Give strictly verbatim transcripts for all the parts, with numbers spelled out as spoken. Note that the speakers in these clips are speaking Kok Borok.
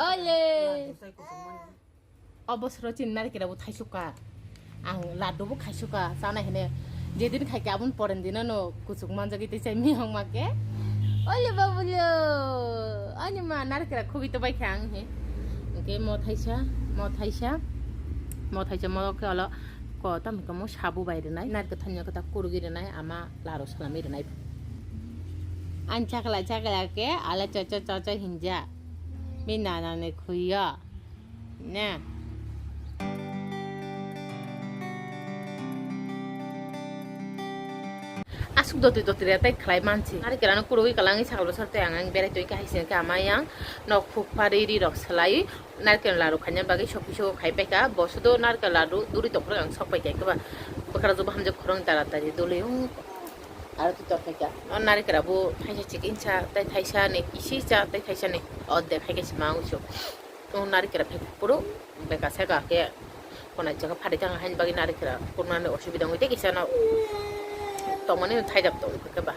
Ole. Obosro chin narikira bo thaisuka. Ang laddu bo khaisuka, chana hine. Jedin khaika abun poren dina no kuchuk manjagwi tei chai mihong make. Ole babulo. Ani ma narikira khugwi to bai kha ang he. Oke mo thaisa, mo thaisa. Mo thaisa mo ke olo ko tam ko mo sabu bai rinai. Narikira thanya kata kurgi rinai ama laro salami rinai. An chakla chakla ke ala chocho chocho hinja. Mi nana ne khuya. Ne. Asuk doti doti re tai khlai mansi. Nari kerano kurui kalangi sakal bwsar tei ang ang berai tui kahai sini khe ama yang nok phuk pari ri rok salai. Narikal laru khaina bagwi sok piso khai paikha. Bosodo narikal laru duri tokphuru ang sok pai kha keba. Bwkra jobo hamjak khorang tara tari dole aro tu tor khaika. O narikal bo thaisa chikin cha, tai thaisa ni isi cha, tai thaisa ni odde khaika si ma uso. O narikal phai phuru beka saka khe konai jaga phari thang hain bagwi narikal phurnani osubida wngwi tei kisa no tongmani thaijak tong khe ba.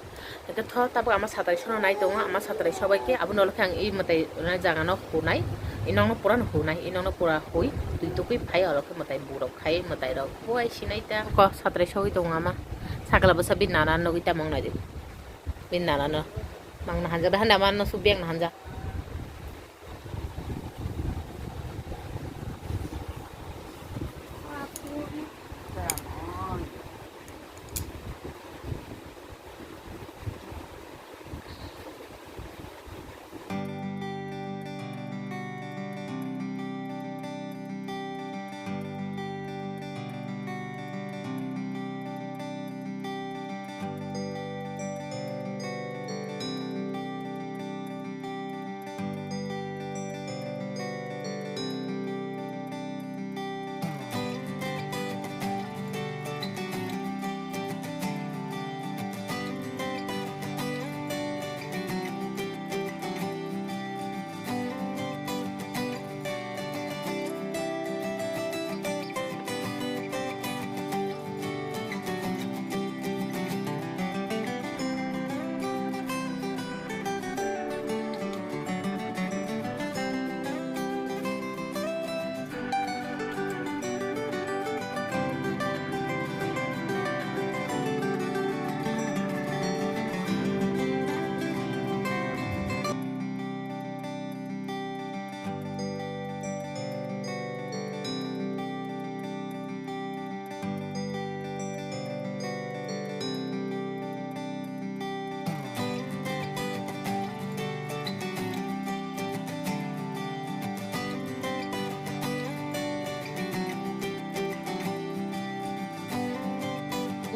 Hingke tho tabuk ama satrai sono nai tongo, ama satrai sobai khe abono olokhe ang i mwtai rwnai jaga no hunai, i nokno pura no hunai, i nokno pura hui twi tukui phai olokhe mwtai burok khai mwtai rok buai sinai ta. Ko satrai sogwi tongo ama sakla bwsa bini nana nugui ta mong nai di, bini nana no mangna hanja da handa manno subiyang na hanja.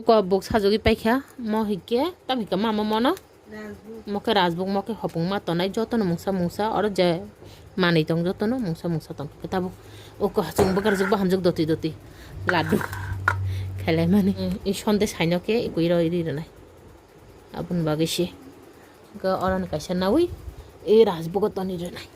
Buko buk sajagwi paikha, mo hinkhe tam hinkhe mama mono. Mo khe rajbuk, mo khe hopung ma tonai, jotono mungsa mungsa, oro je manwi tong jotono mungsa mungsa tong khe tabuk. O ko chwng bwkha rwjak bo hamjak doti doti laddu khelai mani. I sonde saino khe ikwi roi ri rwnai. Aboni bagwi se. Hwnkhe oro ni kaisa nawi i rajbuk o toni rwnai.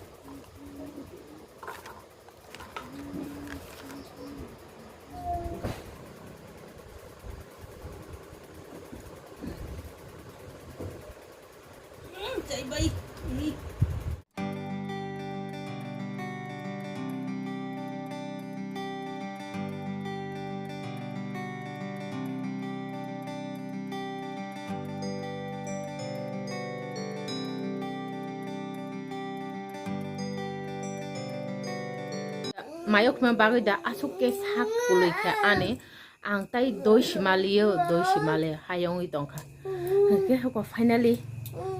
Mayok ma bagwi da aswk khe sak kwlwi kha ani. Ang tai doi sima liyo, doi sima le hayungwi tongkha. Hwnkhe hwnkhe finally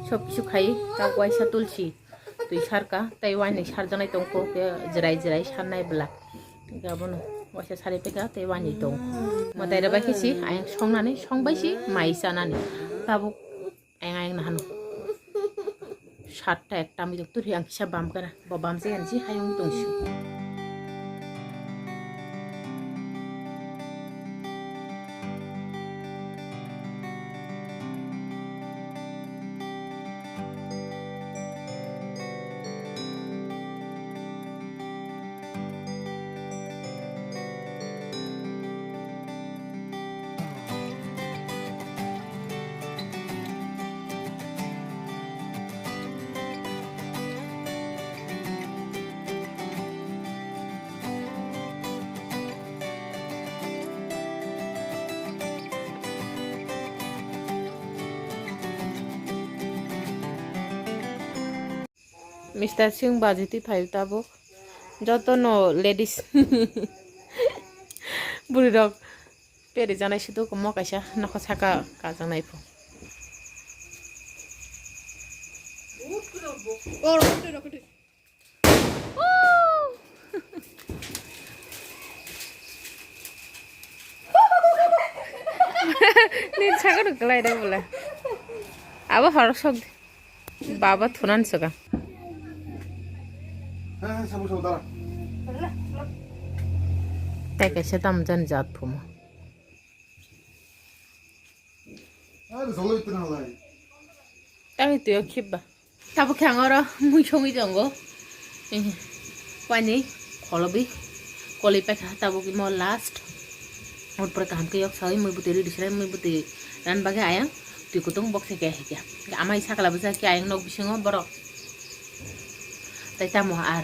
sob kisu khai, kak waisa tulsi twi sarka, tei wainwi sarjaknai tongkho, khe jirai jirai sarnai bwla. Hwnkhe abono waisa sari peka tei wainwi tong. Mwtai rwbai khe si ayang songnani, songbai si mai chanani. Tabuk ayang ayang nahano. Satta ekta amjok turi ang kisa bam kara. Bo bam se ang si hayung tong si. Mister Singh baji twi phaio tabuk. Jotono ladies. Bwrwirok peri janai sidu komo kaisa nokho saka kajak nai pho. Ni sakano kwlai da bole. Abo horok sok. Baba thunan saka. Tei kaisa tamo jani jat phumo. Tei tuyo khibba. Tabuk khe ang oro mui songwi tongo. Pani kholobi kolwi paikha tabuk imo last. Utpore kaham khe yok sawi mui bwtwi ready sinai mui bwtwi ran bagwi ayang twi kutung bokse khe hikya. Amai sakla bwsa khe ayang nok bisingo borok. Tai tamo ar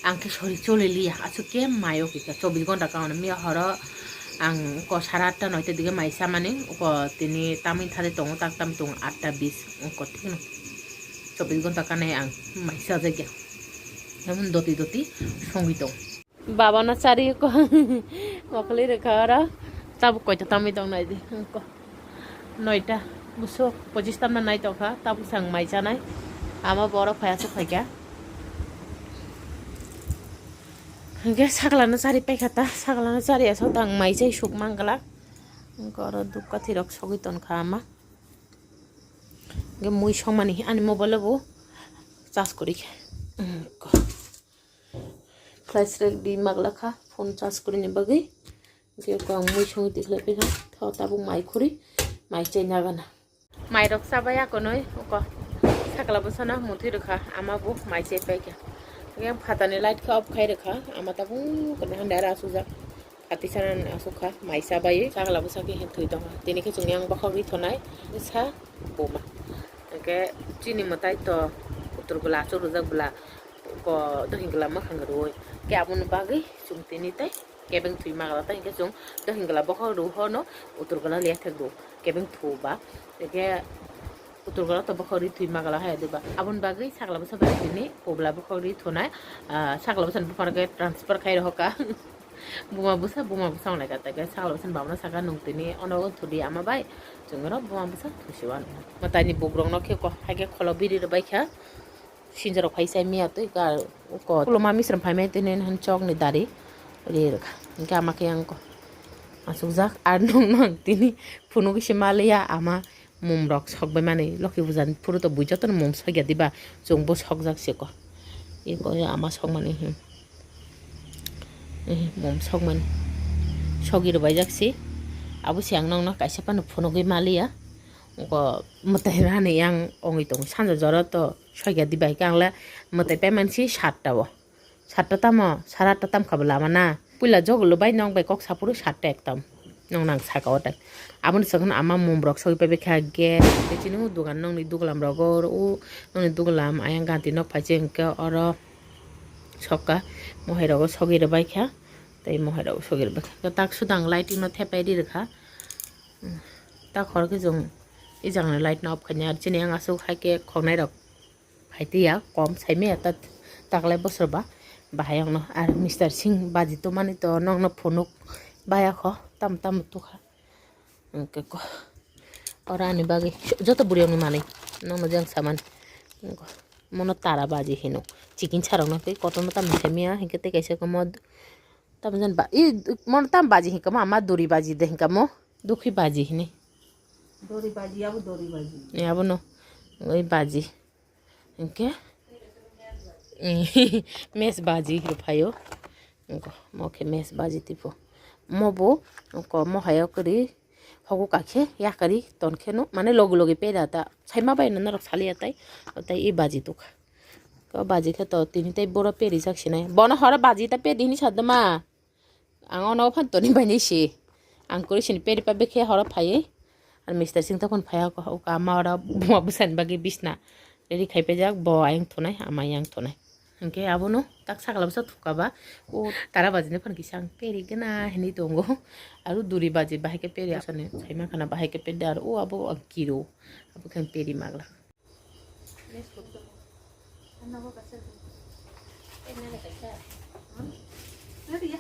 ang khe sori choli liya aswk khe mayo kisa chobbish ghonta kauna miya horo ang ko sara atta noita dige mai samani ko tini tamni thade tongo tak tam tongo atta bis ko thikno chobbish ghonta kanai ang mai sajagya emon doti doti songwi tong. Baba no chari ko mokoli rwkha oro tabuk koita tamwi tong nai di ko. Noita, buso pochis tamna nai tongkha, tabuk sang mai chanai. Ama borok phai aswk phaikha. Hingke saklano chari paikha ta, saklano chari aswk tang mai chai suk mangala. Hingke oro dukkathi rok sogwi tonkha ama. Hingke mui songmani ani mobile bo charge korikha. Hingke. Flash rok di maglakha phone charge kwrwini bagwi. Hingke eko ang mui songwi tikhlai phikha. Tho tabuk mai khuri, mai chai nagana. Mai rok chabai akonoi oko sakla bwsano muthwi rwkha ama bo mai chai paikha. Hingke ang phatani light khe off khai rwkha ama tabuk hwnwi hwnwi aro asukjak. Phatwi sanani asukha mai chabai sakla bwsa khe thwi tongkha. Tini khe chwng yang bokhogwi thonai bwsa buma. Hingke chini mwtai to kutur bwla achuk rwjak bwla. Ko dohingla mwkhang rwui khe aboni bagwi chwng tini tei kebeng thwi magala tei hingke chwng dohingla bokhok rw hono utur gala lethek rw kebeng thu ba hingke utur gala to bokhok rw thwi magala hai diba aboni bagwi sakla bwsa bai tini pobla bokhok rw thunai sakla bwsa ni buphang khe transfer khai rohor ka buma bwsa buma bwsa wngnai ka tei sakla bwsa ni bamno saka nung tini ono thudi ama bai chwng oro buma bwsa thusi wano mwtai ni bugrok no khe ko hai khe kholo biri rw bai kha. Sinjorok phai sai miya twi ka uko. Ulo ma misram phai mai tini han chok ni dari. Ri rwkha. Hingke ama khe yang ko. Asukjak ar nong nang tini phunuk se maliya ama mum rok sok bai mani. Lokhi puja ni phuru to bui joto no mum sokya diba. Chwng bo sokjak se ko. Eko ama sokmani hmm. Eh, mum sokmani. Sogi rwbaijak se. Abo se ang nong no kaisa phano phunugwi maliya. Uko mwtai rani yang ongwi tongo. Sanja jora to. Soiya di bai khe ang le mwtai paimansi satta o. Satta tamo, sara atta tam kha bo lama na. Puila jogolo bai nong bai kok sapuru satta ekdom. Nong nang saka o tai. Aboni sakno ama mum rok sogwi pai bai kha gas. Tei chini o dogan nongni duglam rogo o nongni duglam ayang ganti nok phai se hwnkhe oro sokha. Mohai rogo sogwi rwbai kha. Tei mohai rogo sogwi rwbai kha. Tak sudang lighting no thepai ri rwkha. Tak hor khe chwng ejang ni light no off khaina chini yang aswk hai khe khoknai rok. Phaitwiya kom saimaya ta taklai bosor ba bahai ongno ar Mister Singh baji tomani to nongno phunuk baya kho tam tam tukha hwnkhe ko oro ani bagwi joto bwrwi ongni manwi nongno jang samani mono tara baji hino chicken sarokno tei kotorma tamo saimaya hwnkhe tei kaisa komo tamo jan ba i mono tamo baji hinkha mo ama duri baji de hinkha mo dukhi baji hini duri baji abo duri baji abono oi baji. Hingke mes baji rw phaio. Hingke mo khe mes baji tipo. Mo bo hingke mo hayo kwrwi hogo kakhe yakari tonkhe no mane logi logi peda ta saima bai no norok saliya tai. Tai e baji tukha. Ko baji khe to tini tai boro peri jak sinai. Bono horo baji ta pedi hini sadoma. Ang ono phan toni bai ni si. Ang kuri sini peri pa bekhe horo phaiwi. Ar Mister Singh tokon phaiya ko uka ama oro buma bwsani bagwi bisna. Ready khai pejak bo ayang thunai ama yang thunai. Hingke abono tak sakla bwsa thuka ba. O tara bajini phan kisa ang peri gana hinui tongo. Aro duri baji bahai khe peri asani saima khana bahai khe peri aro o abo ang kiro. Abo khe ang peri magla. Ano bo kaisa. Eh, nana kaisa. Hmm? Nana ya.